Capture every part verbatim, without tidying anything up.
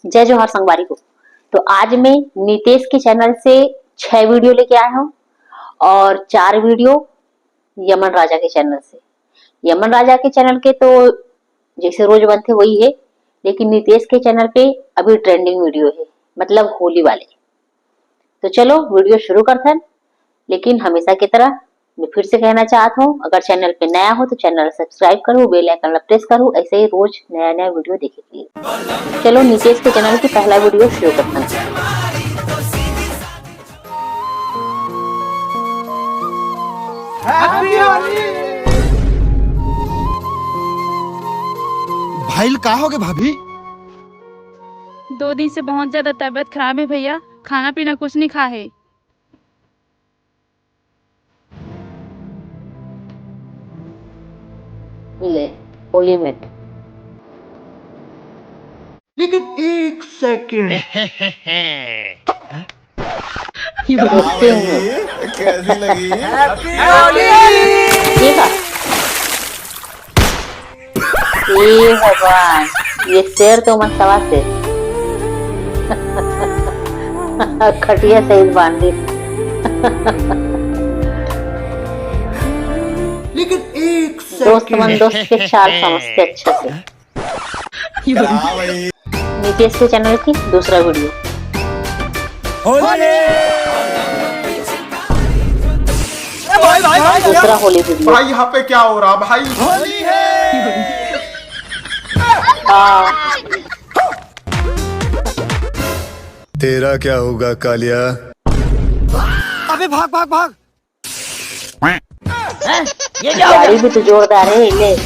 जय जोहार संगवारी हो। तो आज मैं नितेश के चैनल से छह वीडियो लेके आया हूँ और चार वीडियो यमन राजा के चैनल से। यमन राजा के चैनल के तो जैसे रोज बनते वही है, लेकिन नितेश के चैनल पे अभी ट्रेंडिंग वीडियो है, मतलब होली वाले। तो चलो वीडियो शुरू करथन। लेकिन हमेशा की तरह मैं फिर से कहना चाहता हूँ, अगर चैनल पे नया हो तो चैनल सब्सक्राइब करो, बेल आइकन ला प्रेस करो, ऐसे ही रोज नया नया वीडियो देखे के लिए। चलो नितेश के चैनल की पहला वीडियो शुरू करथन। भाई का होगे भाभी? दो दिन से बहुत ज्यादा तबीयत खराब है भैया, खाना पीना कुछ नहीं खा है। ले, होली में। लेकिन एक सेकंड। देखते हैं। कैसी लगी? ये का? ए भगवान, ये शेर तो मत सवा से। खटिया सहित बांधी। लेकिन एक दोस्त मन दोस्त के चाल समझते अच्छे से। हाँ भाई। नितेश के चैनल की दूसरा वीडियो, होली। भाई भाई भाई दूसरा होली वीडियो। भाई यहाँ पे क्या हो रहा भाई? होली है। हाँ, तेरा क्या होगा कालिया? अबे भाग भाग भाग। गाड़ी भी तो जोरदार है, ले।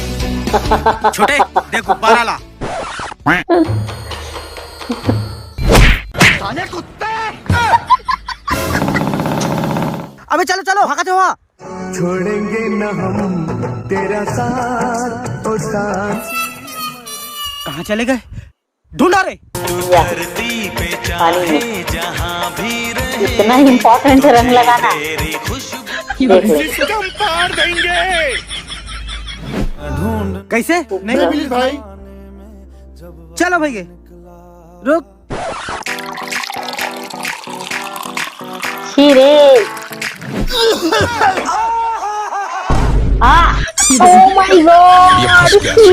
छोटे, देख गुब्बारा ला। साले कुत्ते। अबे चलो चलो, भागा जाओ। छोड़ेंगे न हम तेरा साथ, ओ साथ। कहाँ चले गए? ढूंढा रे। या, पानी में इतना इम्पोर्टेंट रंग लगाना। देख ले। कैसे? नहीं मिली। भाई चलो भैया, रुक। छी रे। आ, oh my God, छी।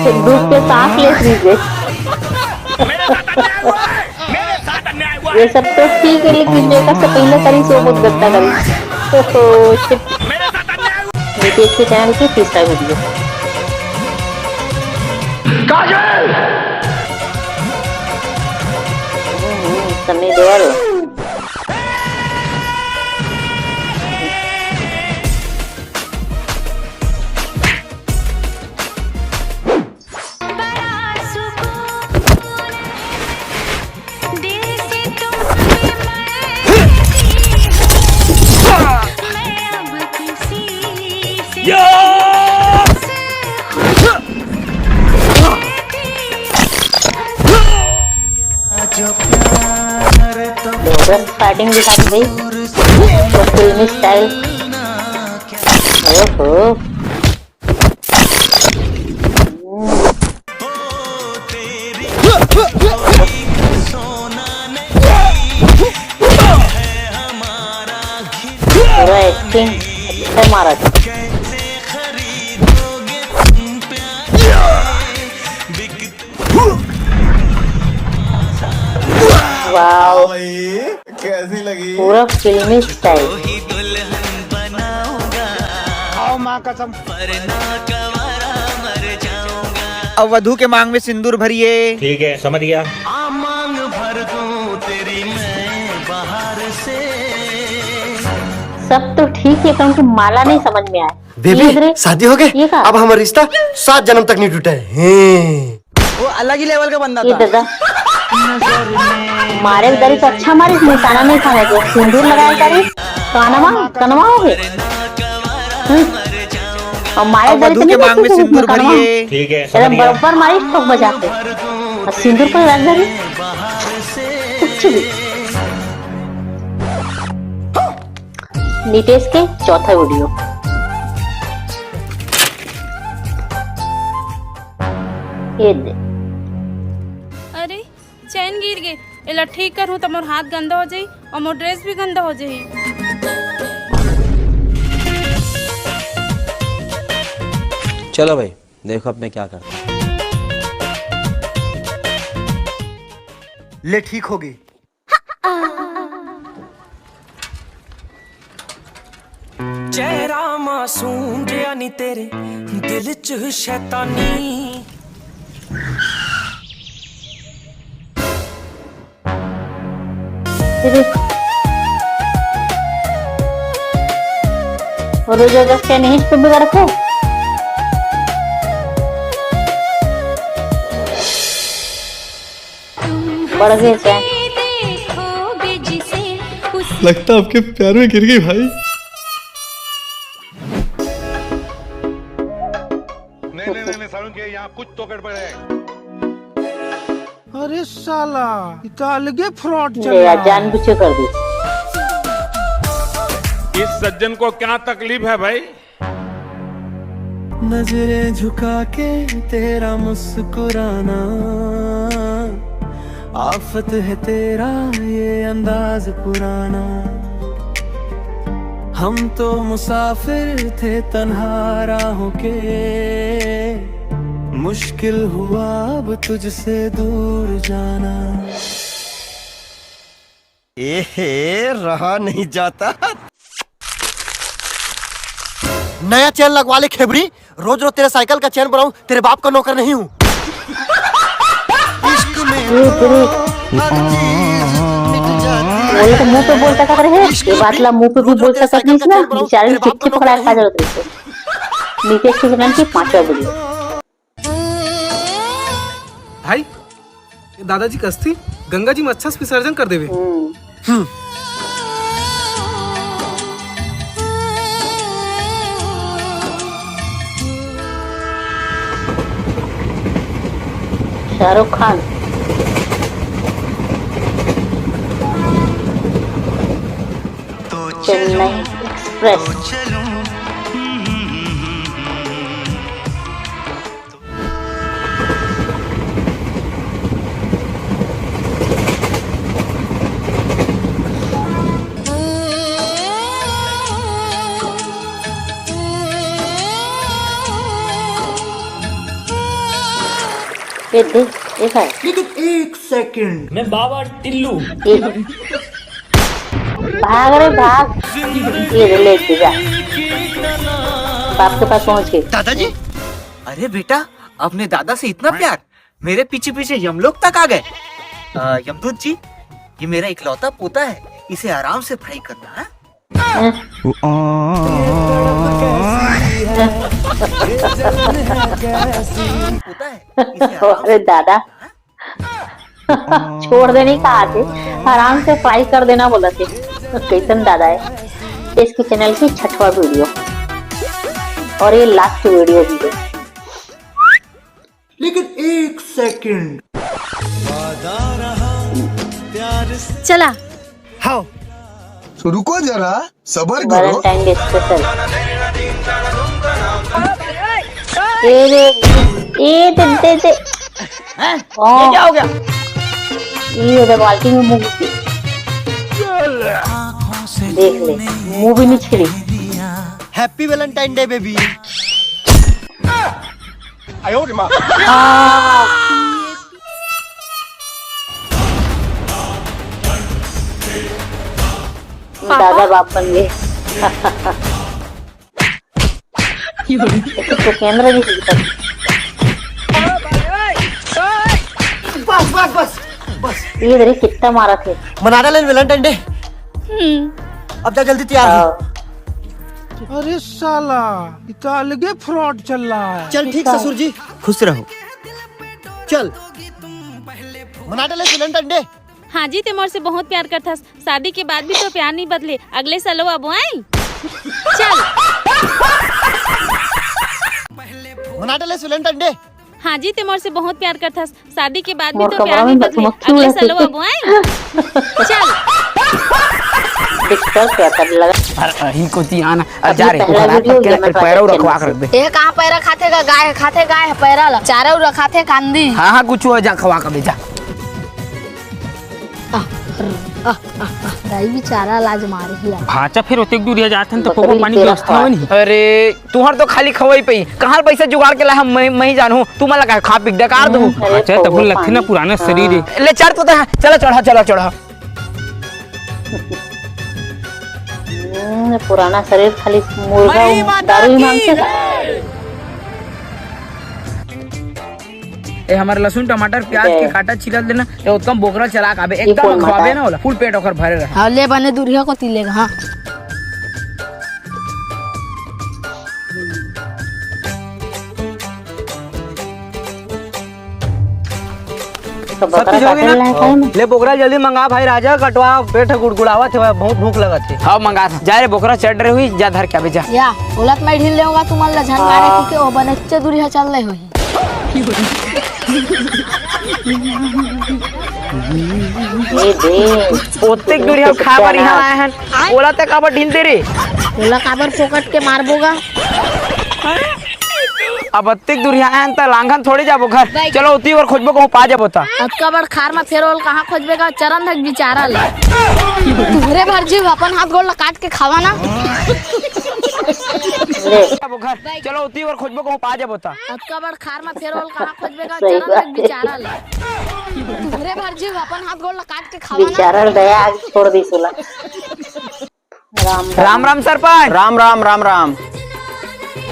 ये दुख के सांस ले लीजिए। ये सब तो ठीक है, लेकिन मेरे से पहले करी सो बहुत गंदा करी। तो, तो shit। नितेश के चैनल की तीसरा वीडियो। हम्म, सनी देओल। जबरदस्त फाइटिंग दिखा दी भाई, तो फिल्मी स्टाइल। ओहो। पूरा एक्टिंग अच्छा मारा था। वाओ, भाई कैसी लगी? पूरा फिल्मी स्टाइल। अब वधु के मांग में सिंदूर भरिए। ठीक है, समझ गया। सब तो ठीक है, क्योंकि माला नहीं समझ में आया। ये बेबी, इधर है। शादी हो गई? ये का? अब हमारा रिश्ता सात जन्म तक नहीं टूटा है। हैं। वो अलग ही लेवल का बंदा ये था। दादा मारे उधर ही तो अच्छा मारे, निशाना नहीं खाने दे, सिंदूर लगाया करे, कानवा कनवा हो गए। हम्म। और मारे अब उधर वधु इतने के मांग में देखते सिंदूर थे, कानवा। भरिए। ठीक है, एकदम समझ गया। बराबर मारे ठोक बजा के, और सिंदूर पर रख धरी। कुछ भी। नितेश के चौथा वीडियो। ये दे। अरे, चैन गिर गे। एला ठीक करहूं त मोर हाथ गंदा हो जाही अउ मोर ड्रेस भी गंदा हो जाही। चलो भाई, देखो अब मैं क्या करता हूँ। ले, ठीक होगे। चेहरा मासूम जिहा नी तेरे दिल च शैतानी। और रोज रोज के नहीं इसको बिगाड़ को। बढ़ गए क्या? लगता आपके प्यार में गिर गई भाई। नहीं नहीं नहीं, नहीं सारुण के यहाँ कुछ तो गड़बड़ है। अरे साला, ये तो अलगे फ्रॉड चल रहा है। जानबूझ के कर दी। इस सज्जन को क्या तकलीफ है भाई? नजरें झुका के तेरा मुस्कुराना, आफत है तेरा ये अंदाज पुराना। हम तो मुसाफिर थे तन्हा राहों के, मुश्किल हुआ अब तुझसे दूर जाना। एहे, रहा नहीं जाता। नया चैन लगवा ले खेबड़ी, रोज रोज तेरे साइकिल का चैन बनाऊं, तेरे बाप का नौकर नहीं हूँ। बोले तो मुंह पे बोल सकत रहे, ये बात ला मुंह पे भी बोल सकत नहीं ना, बेचारे चिट्ठी पकड़ा खा जात रहे। नीतीश के चैनल की पांचवा वीडियो। भाई, ये दादाजी के अस्थि गंगा जी में अच्छा से विसर्जन कर देवे। हम्म। शाहरुख खान। चेन्नई एक्सप्रेस। ये दे, ये खा। लेकिन एक सेकंड। मैं बाबा टिल्लू। ये भाग रे भाग। ये ले, लेके जा। बाप के पास पहुंच गए। दादाजी, अरे बेटा, अपने दादा से इतना प्यार, मेरे पीछे पीछे यमलोक तक आ गए। अ, यमदूत जी, ये मेरा इकलौता पोता है, इसे आराम से फ्राई करना है। पोता है, इसे आराम अरे से दादा। छोड़ दे, नहीं कहा थे, आराम से फ्राई कर देना बोला थे। कैसन दादा है। इसके चैनल की छठवां वीडियो और ये लास्ट वीडियो भी है। लेकिन एक सेकंड। चला। हाँ। तो रुको जरा, सबर करो। Valentine day special. ए रे, ए दे, दे, दे। हैं? ये क्या हो गया? ये दे, बाल्टी में मूंग की। देख ले, मुंह भी नहीं छिड़ी। Happy Valentine Day, baby। दादा बाप बन गए। तो कैमरा नहीं दिखता। बस, बस, बस, बस। ये दे रे, कितना मारा थे। मना डाले Valentine Day। हम्म। अब जा, जल्दी तैयार हो। हाँ। अरे साला, ये तो अलगे फ्रॉड चल रहा है। चल ठीक ससुर जी, खुश रहो। चल, मना डाले Valentine Day। हाँ जी, ते मोर से बहुत प्यार करथस। शादी के बाद भी तो प्यार नहीं बदले। अगले साल वो अब आई। चल। मना डाले Valentine Day। हाँ जी, ते मोर से बहुत प्यार करथस। शादी के बाद भी तो प्यार नहीं बदले। अगले साल वो अब आई। चल। कर क्या कर लगा। अरे, अही कोती आना। अरे, जा रे, पहला घर आ वीडियो करके ये ना, मैं पैरा रखवा कर दे। ए, कहाँ पैरा खाथे का? गाय खाथे, गाय पैरा ला। चारा उरा खाथे, कांदी। हाँ, हाँ, कुछ हो जा, खवा कर दे, जा। आह, आह, आह, आह, दाई बेचारा लाज मारे ही आ। भांचा फिर ओतेक दूरिहा जात हन, त बकरी पोगो पानी तेरा व्यवस्था खा। होय नहीं। अरे, तुहर तो खाली खवई पई, कहाँ पैसा जुगाड़ के ला हम, मैं, मैं ही जानू। तू मला का खा पी के डकार दू। हम्म, अरे, भांचा, तब पोगो लगथे ना पानी। पुराना शरीर है। हाँ। ले चढ़ तो, चला चढ़ा, चला चढ़ा। हम्म, पुराना शरीर खाली मुर्गा, दारू ही मांगथे। ए, हमर लहसुन, टमाटर, प्याज के काटा छिलल देना, ए, उत्तम बोकरा चला के आबे, एकदम खवाबे ना ओला, full पेट ओकर भरे रहे। हाँ, ले बने दूरिहा कोती लेगा, हाँ। तो सब चीज हो गई ना? ले बोकरा जल्दी मंगा भाई राजा, कटवा, पेट गुड़गुड़ावत हे, बहुत भूख लगत हे। हाँ, मंगा। जा रे बोकरा चढ़ रही हुई, जा धर के आबे जा। या, ओलत मैं ढील लेऊंगा तुमन ला झन मारे हाँ। की के ओ बने चे दूरिहा चल रहे हुई। ए दे। ओतेक दूरिहा खा बर यहाँ आए हन, ओला ते काबर ढील दे रे? ओला काबर फोकट के मारबोगा? अब अत्तेक दूरिहा आयन त लांघन थोड़ी जाबो घर। चलो, उती बर खोजबो, कहूँ पा जाबो त। अतका बड़ खार म फेर ओल कहाँ खोजबे गा? चरन धक बिचारा ले। तुहरे भर जीव अपन हाथ गोड़ ला काट के खावा ना। जाबो घर। चलो, उती बर खोजबो, कहूँ पा जाबो त। अतका बड़ खार म फेर ओल कहाँ खोजबे गा? सही चरन बात धक है। बिचारा ले। तुहरे भर जीव अपन हाथ गोड़ ला काट के खावा ना। बिचारा दया आज छोड़ दी सुला। राम राम। राम राम सरपंच। राम राम, राम राम।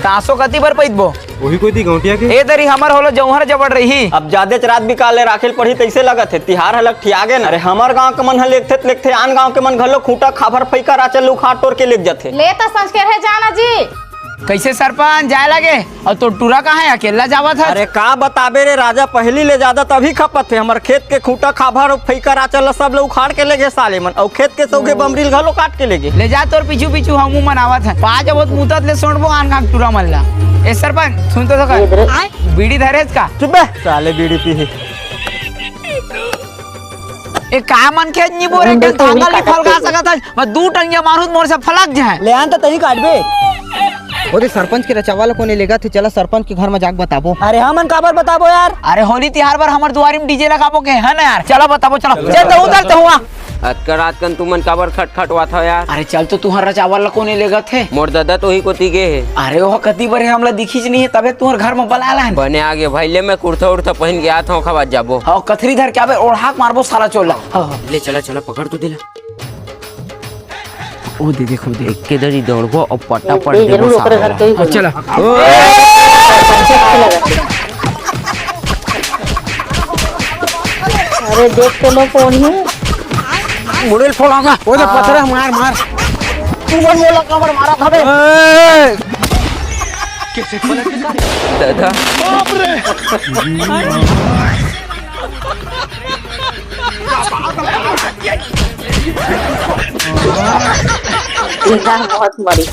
तासो कति बर पैदबो? वही कोई दी गौंटिया के? ए दरी हमर होलो जौहर जबड़ रही। अब जादेच रात बिकाले राखेल पड़ही तइसे लगत हे, तिहार ह लकठिया गे न। अरे हमर गांव के मन ह लेगथे त लेगथे, आन गांव के मन घलो खूंटा खाभर फइका राचल उखाड़ टोर के लेग जथे। ले त संस्कार हे जाना जी। कइसे सरपंच जाय लागे? अउ तोर टूरा कहाँ हे? अकेल्ला जावत हस? अरे का बताबे रे राजा, पहिली ले जादा तभी खपत हे। हमर खेत के खूंटा खाभर अउ फइका राचल ल सब ल उखाड़ के लेगे साले मन, अउ खेत के सौगे बमरी ल घलो काट के लेगे। ले जा तोर पीछू पीछू हमू मन आवत हन। पा जबो त मुतत ले सोंटबो आन गांव के टूरा मन ला। ए सरपंच सुन तो सकर। बीड़ी धरेस का? चुप बे, साले बीड़ी पीही। ए का मनखे नी बोरे, एक ठन थांगल नी फलगा सकत हस, मैं दू टंगिया मारूं त मोर से फलक जाए। ले आन त तही काटबे। ओदे सरपंच के रचावा ल कोने लेगथे, चला सरपंच के घर म जाके बताबो। अरे हमन काबर बताबो यार? अरे होली तिहार बर हमर दुआरी म डीजे लगाबो के, है ना यार? चला बताबो, चला। चल, तहूं चल, तहूं आ। अतका रात कन तुमन काबर खटखटवात हव यार? अरे चल तो तुंहर रचावा ल कोने लेगथे। मोर ददा तो ही कोती गे हे। अरे ओह कति बर हे, हमला दिखिस नहीं हे, तभे तुंहर घर म बलाय लान। बने आगे भाई, ले मैं कुर्ता उर्ता पहिन के आत हंव, ओखर बाद जाबो। हव, कथरी धर के आबे, ओढ़ाक मारबो साला चोला। हव, हव। ले चला, चला, पकड़ तो देला। ओ दे, देखो दे। एक के दरी दौड़बो अउ पटापट देबो साला। चला। अरे देख तो लो कौन है। मुड़ेल फोड़ाऊंगा। ओ दे पथरा मार, मार। तू मन मोला कमर मारा था बे। ददा। बाप रे। बहुत मरी।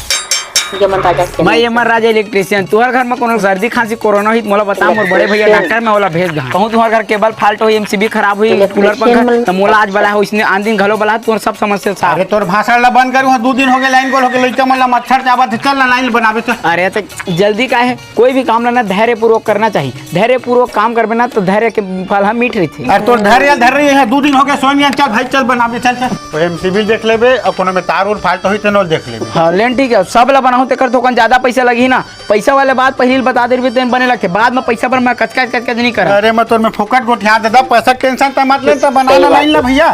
ये मन राजा से मैं ये मन राजा इलेक्ट्रिशियन, तुहर घर में कोनो सर्दी खांसी कोरोना होही त मोला बता, मोर बड़े भैया डॉक्टर, मैं ओला भेज दहां। कहूं तुहर घर केबल फाल्ट होही, एमसीबी खराब होही, कूलर पंखा, त मोला आज बला हो, इसने आन दिन घलो बला, तुहर सब समस्या साफ। अरे तोर भाषण ला बंद करूं, दू दिन हो गए लाइन गोल हो गए, लइका मन ला मच्छर चाबत हे, चल ना लाइन बनाबे चल। अरे त जल्दी का है, कोई भी काम ला ना धैर्यपूर्वक करना चाहिए। धैर्यपूर्वक काम करबे ना, तो धैर्य के फल ह मीठ रहिथे। अरे तोर धैर्य धर रही है, दू दिन हो गए, सोनिया, चल भाई, चल बनाबे, चल, चल। तो एमसीबी देख लेबे, अउ कोनो में तार उर फाल्ट होही, तेनो देख लेबे। हाँ, लेन ठीक है, सब ला बनाहूं, तेकर थोकन ज्यादा पैसा लगही ना। पैसा वाले बात पहिली बता दे रहिबे, तेन बने लगथे। बाद में पैसा पर मैं कचकच, कचकच नहीं करंव। अरे मैं तोर में फोकट गोठिया देता, पैसा के टेंशन त मत ले, त बना ना लाइन ला भैया।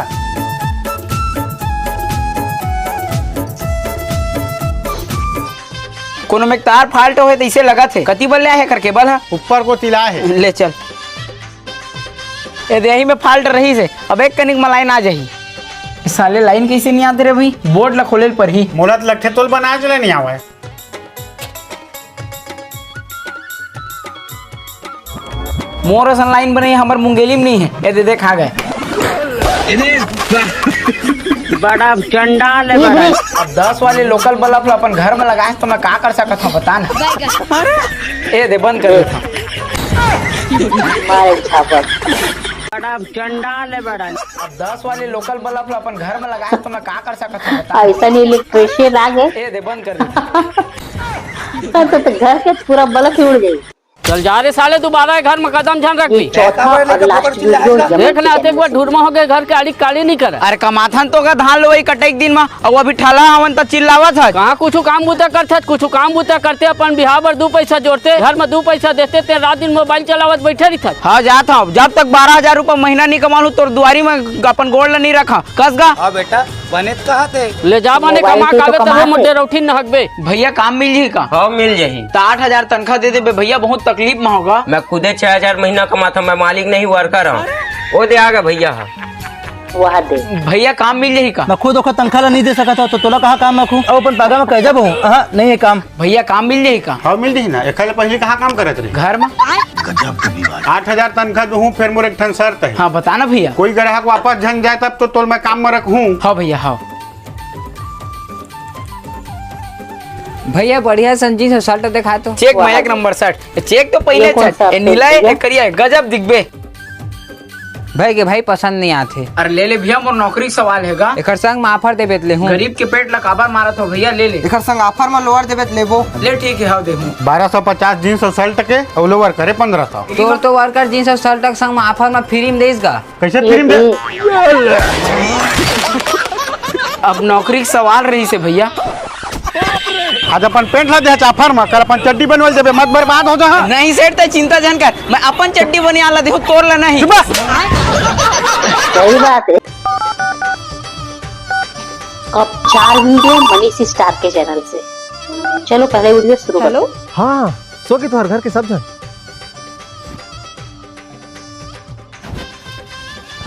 कोनो में तार फाल्ट होहे तइसे लगत हे। कति बर ले आहे कर केबल ह? ऊपर कोती लाहे। ले चल। ए दे, एही में फाल्ट रहिस हे। अब एक कनिक म लाइन आ जाही। साले लाइन कइसे नइ आत रे भई? बोर्ड ला खोले ल परही। मोला त लगथे तोल बनाए चले नइ आवय। मोर असन लाइन बनई हमर मुंगेली में नइ हे। ए दे, देख आ गे। बड़ा चंडाल हे, बड़ा। अब दस वाले लोकल बल्ब ला अपन घर में लगाए त मैं का कर सकत हंव, बता ना। ए दे, बंद कर देथंव। मारे झापड़। अब चंडाल है बड़ा। अब दस वाले लोकल बल्ब ला अपन घर में लगाए तो मैं का कर सकत हूँ, बता? ऐसा नहीं, इलेक्ट्रिशियन आ गए। ए दे, बंद कर दे। तो, तो घर के पूरा बल्ब ही उड़ गई। चल जा रे साले, दोबारा घर में कदम झन रखबे। चौथा और लास्ट वीडियो। देख ना, आते एक बार ढूरमा हो गए, घर के आड़ी काली नहीं कर। अरे कमाथन तो का धान लुवई कटई के दिन में, अउ अभी ठला हवन त चिल्लावत हस। कहाँ कुछु काम बूता करथस? कुछु काम बूता करते, अपन बिहाव बर दू पैसा जोड़ते, घर में दू पैसा देते, ते रात दिन मोबाइल चलावत बैठे रहिथस। हाँ, जात हव, जब तक बारह हजार रुपया महीना नहीं कमा लूं, तोर दुआरी में अपन गोड़ ल नहीं रखा। कस गा। हाँ बेटा, बने त कहा थे। ले जा बने मोबाइल कमा से तो काबे, तब कमाथे। मोटे रौठी न हकबे। भैया, काम मिल जाही का? हाँ, मिल जाही। त आठ हजार तनखा दे देबे भैया, बहुत तकलीफ में होगा। मैं खुदे छह हजार महीना कमाता, मैं मालिक नहीं, वर्कर हूँ। ओ दे, आ गया भैया। वाह दे। भैया, काम मिल जाही का? मैं खुद ओकर तनखा ला नहीं दे सकत हूँ, तो तोला कहाँ काम रखूँ? अब अपन पागा में कह जाबो। हाँ, नहीं है काम। भैया, काम मिल जाही का? हाँ, मिल जाही ना। एखर ले पहले कहाँ काम करत रहे? घर में। आठ हजार तनखा दूँ, फिर मोर एक ठन शर्त है। हाँ, बता ना भैया। कोई ग्राहक वापस झन जाए, तब तो तोल मैं काम में रखूँ। हाँ भैया, हाँ। भैया, बढ़िया सन जींस अउ शर्ट दिखा तो। चेक में एक नंबर शर्ट। चेक तो पहले ये कौन सा ए नीला है, भैया? ए करिया है, गजब दिखबे। भाई के भाई पसंद नहीं आथे। अरे ले ले भैया, मोर नौकरी के सवाल है गा। एकर संग में ऑफर देबे त लेहूं। गरीब के पेट ला काबर मारत हो भैया, ले ले। एकर संग ऑफर में लोअर देबे त लेबो। ले ठीक है, हाव देहूं। बारह सौ पचास जींस अउ शर्ट के अउ लोअर करे पन्द्रह सौ। तोर तो वर्कर जींस अउ शर्ट के संग में ऑफर में फ्री में देस गा। कैसे फ्री में दे? अब नौकरी के सवाल रहिसे भैया। आज अपन पैंट ला दे चाफर मा, कल अपन चड्डी बनवल देबे, मत बर्बाद हो जा। नहीं सेठ, तैं चिंता झन कर, मैं अपन चड्डी बनिया ला देहूं, तोर ला नहीं। चुप रह। सही बात है। अब चार वीडियो मनीष स्टार के चैनल से। चलो पहले वीडियो शुरू करते हैं। हेलो। हाँ, सो गे तुंहर घर के सब झन?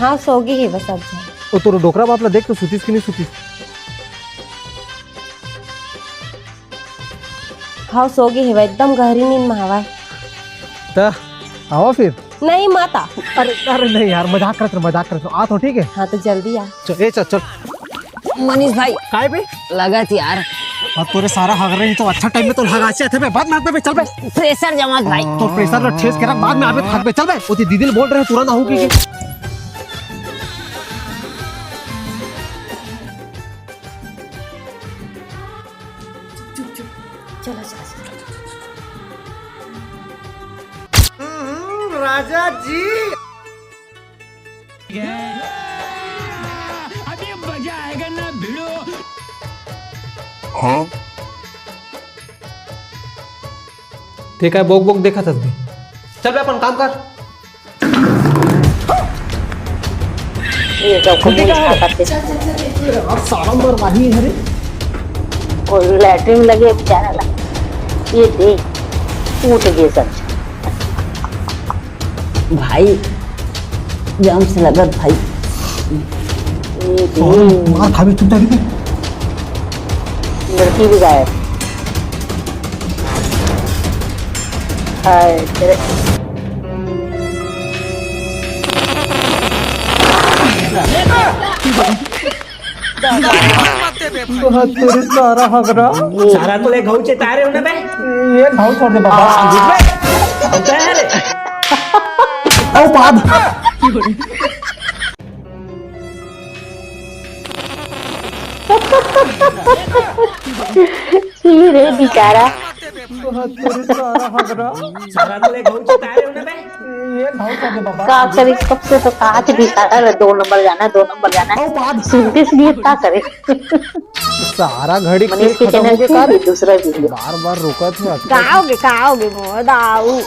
हाँ, सो गे हे बस अब झन। ओ तोर डोकरा बाप ला देख तो सुतिस कि नहीं सुतिस? हाँ, सो गे हे, एकदम गहरी नींद में हवय। त आवा फिर। नहीं, मत आ। अरे, अरे नहीं यार, मजाक करत रहे, मजाक करत रहे। आ तो ठीक है। हाँ, तो जल्दी आ। चल, ए, चल, चल। मनीष भाई। काय बे? लगत यार। अब तोरे सारा हगरई तो अच्छा टाइम में तो हगाचे आथे बे, बाद में आबे बे, चल बे। प्रेशर जमत भाई। तो प्रेशर ला ठेस के रख, बाद में आबे, थक बे, चल बे। ओती दीदी ल बोल रहे, तुरंत आहू की। चुप, चुप। चला, चला, चला। हम्म, राजा जी। अभी मजा आएगा ना भिड़ो। हाँ? ते काय बोक बोक देखत हस बे? चल बे, अपन काम कर। ये सब छुट्टी का है? करते। अब सारा मरवाही है रे। कोई लैट्रिन लगे बेचारा ला। ये दे, उठ गए सब। भाई, जम से लगत भाई। ये दे। मार खाबे, चुप जा, चुप। लड़की भी गायब। हाय, तेरे बहुत तेरी सारा हगरा। सारा तो ले घाव चेता रहे हो ना बे? ये घाव छोड़ दे बाबा। हाँ, घुस बे। घुस बे रे। ओ पाद। छी रे बेचारा। बहुत तेरी सारा हगरा। सारा तो ले घाव चेता रहे हो ना बे? ये घाव छोड़ दे बाबा। का करी, कब से तो कहा कि बेचारा रे, दो नंबर जाना है, दो नंबर जाना है। ओ पाद। सुनते सुनिए का करे। सारा घड़ी मनीष के खत्म हो गए का रे? दूसरा वीडियो। बार बार रोकत है। का होगे, का होगे मोर दाऊ?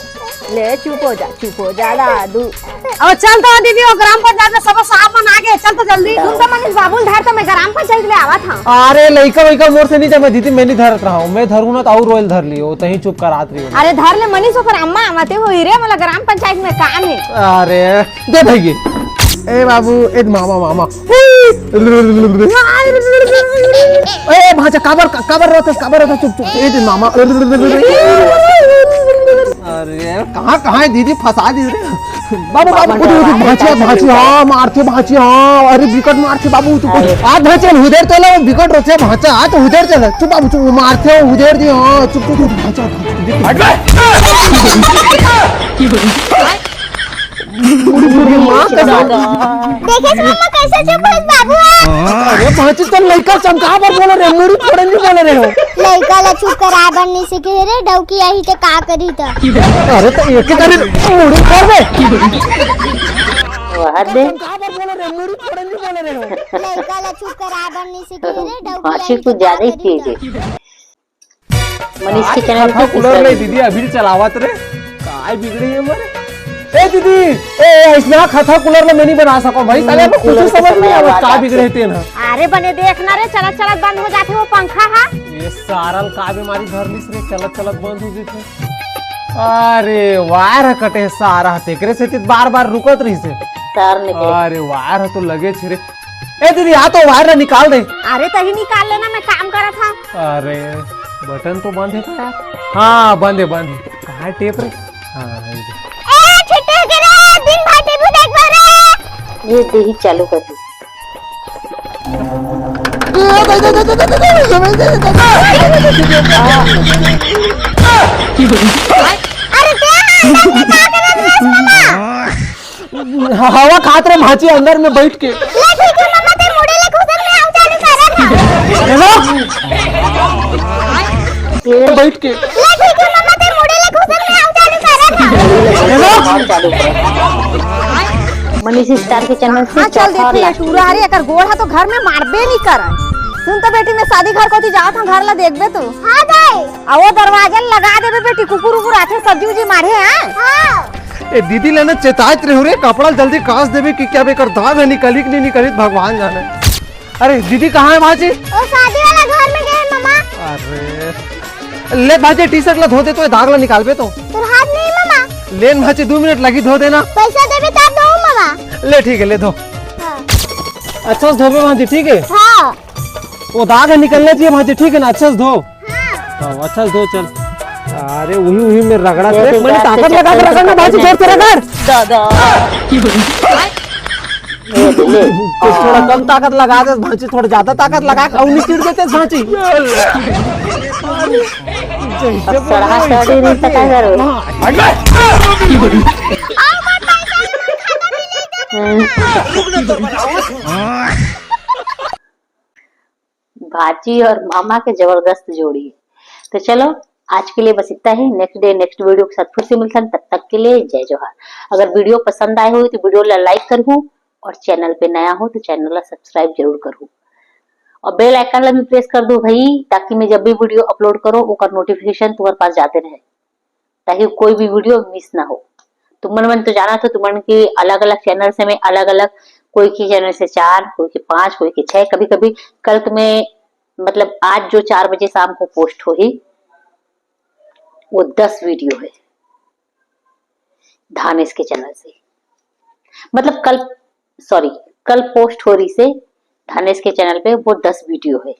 ले चुप हो जा, चुप हो जा दादू। अब चल तो दीदी, वो ग्राम पंचायत में सब साहब मन आ गए, चल तो जल्दी। तुम तो मनीष बाबू ल धर तो मैं ग्राम पंचायत में आवत हूँ। अरे लइका वइका मोर से नहीं जमे दीदी, मैं नहीं धरत रहा हूँ, मैं धरू ना तो और रोयल धर लियो, तही चुप करात रही हो। अरे धर ले मनीष, ओकर अम्मा आवते होही रे, मोला ग्राम पंचायत में काम है। अरे दे भैया। ए बाबू, ए मामा, मामा। ए भांचा, काबर, काबर रोथस, काबर रोथस, चुप, चुप, ए दे मामा। अरे, कहाँ, कहाँ है दीदी, फंसा दी रे। बाबू, बाबू, उठ, उठ, उठ, भांचिया, भांचिया, हाँ, मारथे भांचिया, हाँ, अरे, बिकट मारथे बाबू, चुप, चुप। आज भांचिया हुदेर तो ला, बिकट रोथे भांचा, आज हुदेर चला, चुप बाबू, चुप, मारथे, हुदेर दी, हाँ, चुप, चुप, चुप, भांचा, भांचा, हट बे। मुड़ी फोड़ के माँ कसम। देखे से मम्मा कैसे चुप होइस बाबू हा? अरे भांची, तुम लइका चमका बर बोले रहे, मुड़ी फोड़े नहीं बोले रहे हो। लइका ला चुप करा बर नहीं सीखे रे, डौकी आही ते का करी त? अरे तो एक ही करी मुड़ी फोड़ दे। वाह दे। चमका बर बोले रहे, मुड़ी फोड़े नहीं बोले रहे हो। लइका ला चुप करा बर नहीं सीखे रे, डौकी आही ते का करी त? मनीष के चैनल पे कूलर ले दीदी, अभी चलावत रे। काय बिगड़े हे हमर? ए दीदी, ए, इसना खथा कूलर ले मैं नहीं बना सको भाई। साले अब कुछ समझ नहीं आवत, का बिगड़े हे तेन ह। अरे बने देख ना रे, चलत चलत बंद हो जाथे वो पंखा हा। ये सारल का बीमारी धर लिस रे, चलत चलत बंद हो जथे। अरे वायर ह कटे सारा, तेकरे से बार बार रुकत रहिसे। तार निकले। अरे वायर ह तो लगे छे रे। ए दीदी, आ तो वायर ला निकाल दे। अरे तही निकाल लेना, मैं काम करत हूँ। अरे बटन तो बंद है का यार? हाँ बंद है, बंद है। कहाँ है टेप रे? हाँ, ये दे। ए छिट्टे के रे, दिन भर टीवी देखबे रे। ये दे ही चालू कर दी। अरे दे, अंदर में का करत रहे मामा? हवा खात रहे भांची अंदर में बैठ के। ले ठीक है मम्मा, ते मुड़े ले घुसन में हम चालू करत हन। हेलो? बैठ के। ले ठीक है मम्मा, ते मुड़े ले घुसन में हम चालू करत हन। हेलो? मनीष स्टार के चैनल से हाँ, चल चौथा और देखिए, last टूरा हरे, एकर गोड़ हा तो घर में मारबे नहीं करय। सुन तो बेटी, मैं शादी घर कोती जात हूँ, घर ला देखबे तू। हाँ दाई। आ वो दरवाजा लगा देबे बेटी, कुकुर उकुर आथे सब्जी उब्जी मारे, हाँ? हाँ। ए दीदी ला ना चेताइत रहे रे, कपड़ा जल्दी कास देबे कि क्या बेकर दाग ह निकली कि नहीं निकली, भगवान जाने। अरे दीदी कहाँ है भांची? ओ शादी वाला घर में गए मामा। अरे ले भांची, टी शर्ट ला धो दे तो, ये दाग ला निकालबे तो। तोर हाथ नहीं मामा। ले न भांची, दो मिनट लगी धो देना। पैसा देबे तब दो मामा। ले ठीक है, ले धो। हाँ। अच्छा से धोबे भांची, ठीक है? हाँ। वो दाग ह निकलना चाहिए भांची, ठीक है ना? अच्छा से धो। हाँ। हाँ, अच्छा से धो, चल। अरे उही उही में रगड़ा ये से तो मैंने ताकत लगा के रगड़ना भांची, जोर से रगड़। दादा। कुछ थोड़ा कम ताकत लगा दे भांची, थोड़ा ज्यादा ताकत लगा के अउनी चिढ़ देते भांची। जैसे अब सड़ा बोलो, सड़ी नहीं पता करो। भांची और मामा के जबरदस्त जोड़ी है। तो चलो, आज के लिए बस इतना ही। नेक्स्ट डे नेक्स्ट वीडियो के साथ फिर से मिलते हैं, तब तक के लिए जय जोहार। अगर वीडियो पसंद आए हो तो वीडियो ला लाइक करहू और चैनल पे नया हो तो चैनल ला सब्सक्राइब जरूर करहू और बेल आइकन ला भी प्रेस कर दो भाई, ताकि मैं जब भी वीडियो अपलोड करो ओकर नोटिफिकेशन तुम्हारे पास जाते रहे, ताकि कोई भी वीडियो मिस ना हो। तुमन मन तो जाना था, तुमन के अलग अलग चैनल से मैं अलग अलग, कोई के चैनल से चार, कोई के पांच, कोई के छह, कभी कभी कल तो मैं मतलब आज जो चार बजे शाम को पोस्ट होही वो दस वीडियो है धानेश के चैनल से, मतलब कल, सॉरी, कल पोस्ट हो रही से धानेश के चैनल पे वो दस वीडियो है।